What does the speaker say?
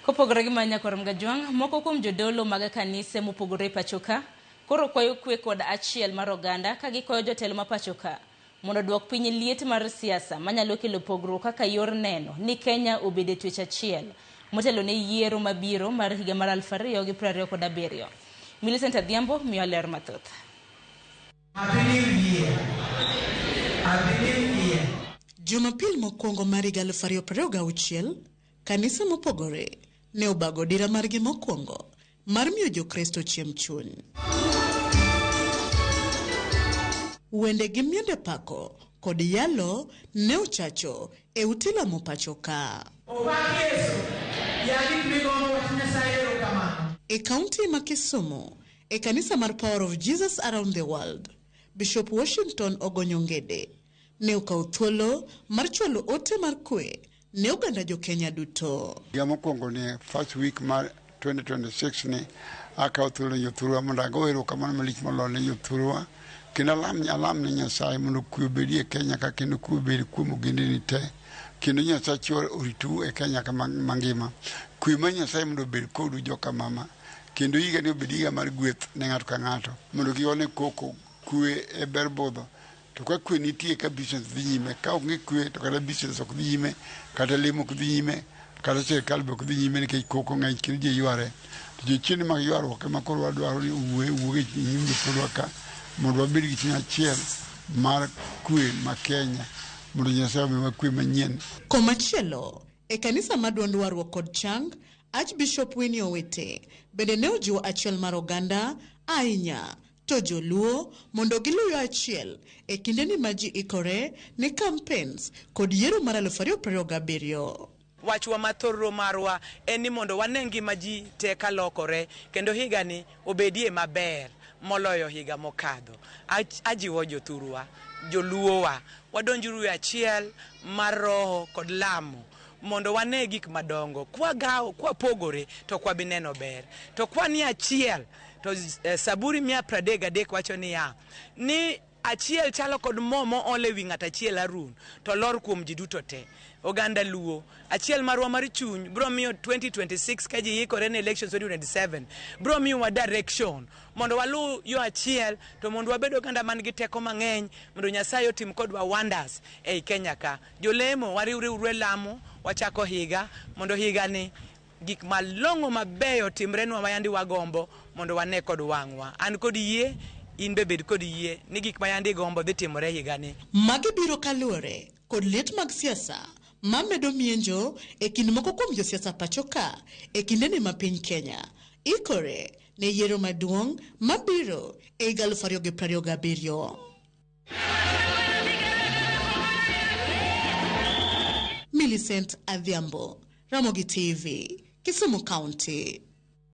Kopogore gi ma Nyakwar Mgajwang', moko kuom jodolo mag kanise mopogore e pachoka koro kwayo kwe kod achiel mar oganda ka gikwayo jotelo ma pachoka mondo oduok piny liet mar siasa manyalo kelo pogruok kaka yor neno ni Kenya obedo e twech achiel motelo ne yiero mabiro mar higa mar 2027. Millicent Adhiambo miyo ler mathoth. Happy New Year. Happy New Year. Jumapil mokwongo mar higa 2026, kanisa mopogore ne obago dira margi mokwongo mar miyo Jokristo chiemb chuny. Wende gi miende pako kod yalo ne ochacho e ute lamo pacho ka. Opak Yesu. Yadik migombo wach Nyasaye erokamano. E kaunti ma Kisumu, e kanisa mar Power of Jesus Around the World, Bishop Washington Ogonyo Ngede ne okawo thuolo mar chwalo ote mar kwe ne oganda jo-Kenya duto. Higa mokwongo ni first week mar 2026 ni akawo thuolo ne jothurwa mondo ago erokamano malich moloyo ne jothurwa kendo alam ne Nyasaye mondo kwe obedi e Kenya ka kendo kwe obed kuom ogendini te kendo Nyasache oritu e Kenya ka mangima. Kwe mar Nyasaye mondo obed kodu joka mama kendo higa ni obed higa mar gweth ne ng'ato ka ng'ato mondo kik wane koko kwe e ber budho to ka kwe nitie ka business dhi nyime ka onge kwe to kata business ok dhi nyime kata lemo ok dhi nyime kata sirikal be ok dhi nyime nikech koko ng'eny kendo ji yware to jochiende mag ywaruok ema koro wadwaro ni owuoye owuog e nyim jothurwa ka mondo wabed gi chuny achiel mar kwe ma Kenya mondo Nyasaye omiwa kwe manyien. Komachielo, e kanisa mar duond warruok kod chang, Archbishop Winnie Owete bende ne ojiwo achiel mar oganda ahinya to joluo mondo giluw yo achiel e kindeni ma ji ikore ne campaigns kod yiero mar 2027. Wachwa mathorro marwa en ni mondo wane ngima ji te kalokore kendo higani obedie maber moloyo higa mokadho. Ajiwo jothurwa, joluowa, wadonjuru e achiel mar roho kod lamo mondo wane gik madongo. Kwagawo, kwapogore to ok wabi neno ber. To kwanie achiel to Saburi 133 wacho niya, ni achiel chalo kod mo mool e wi ng'at achiel Harun to lor kuom ji duto te. Oganda Luo, achiel marwa mar chuny bro miyo 2026 ka ji ikore ne elections 2027 bro miyowa direction mondo waluw yo achiel to mondo wabed oganda man gi teko mang'eny mondo Nyasaye otim kodwa wonders ei Kenya ka. Jolemo wariwre uru e lamo wachako higa mondo higani gik malong'o mabeyo timrenwa mayandi wagombo mondo wane kod wang'wa. An kod yie, in be bed kod yie ni gik mayandi igombo dhi timore higani. Magi biro kaluwore kod liet mag siasa mamedo mienjo e kind moko kuom josiasa pacho ka e kindeni ma piny Kenya ikore ne yiero maduong' mabiro e higa 2027. Millicent Adhiambo, Ramogi TV, Kisumu County.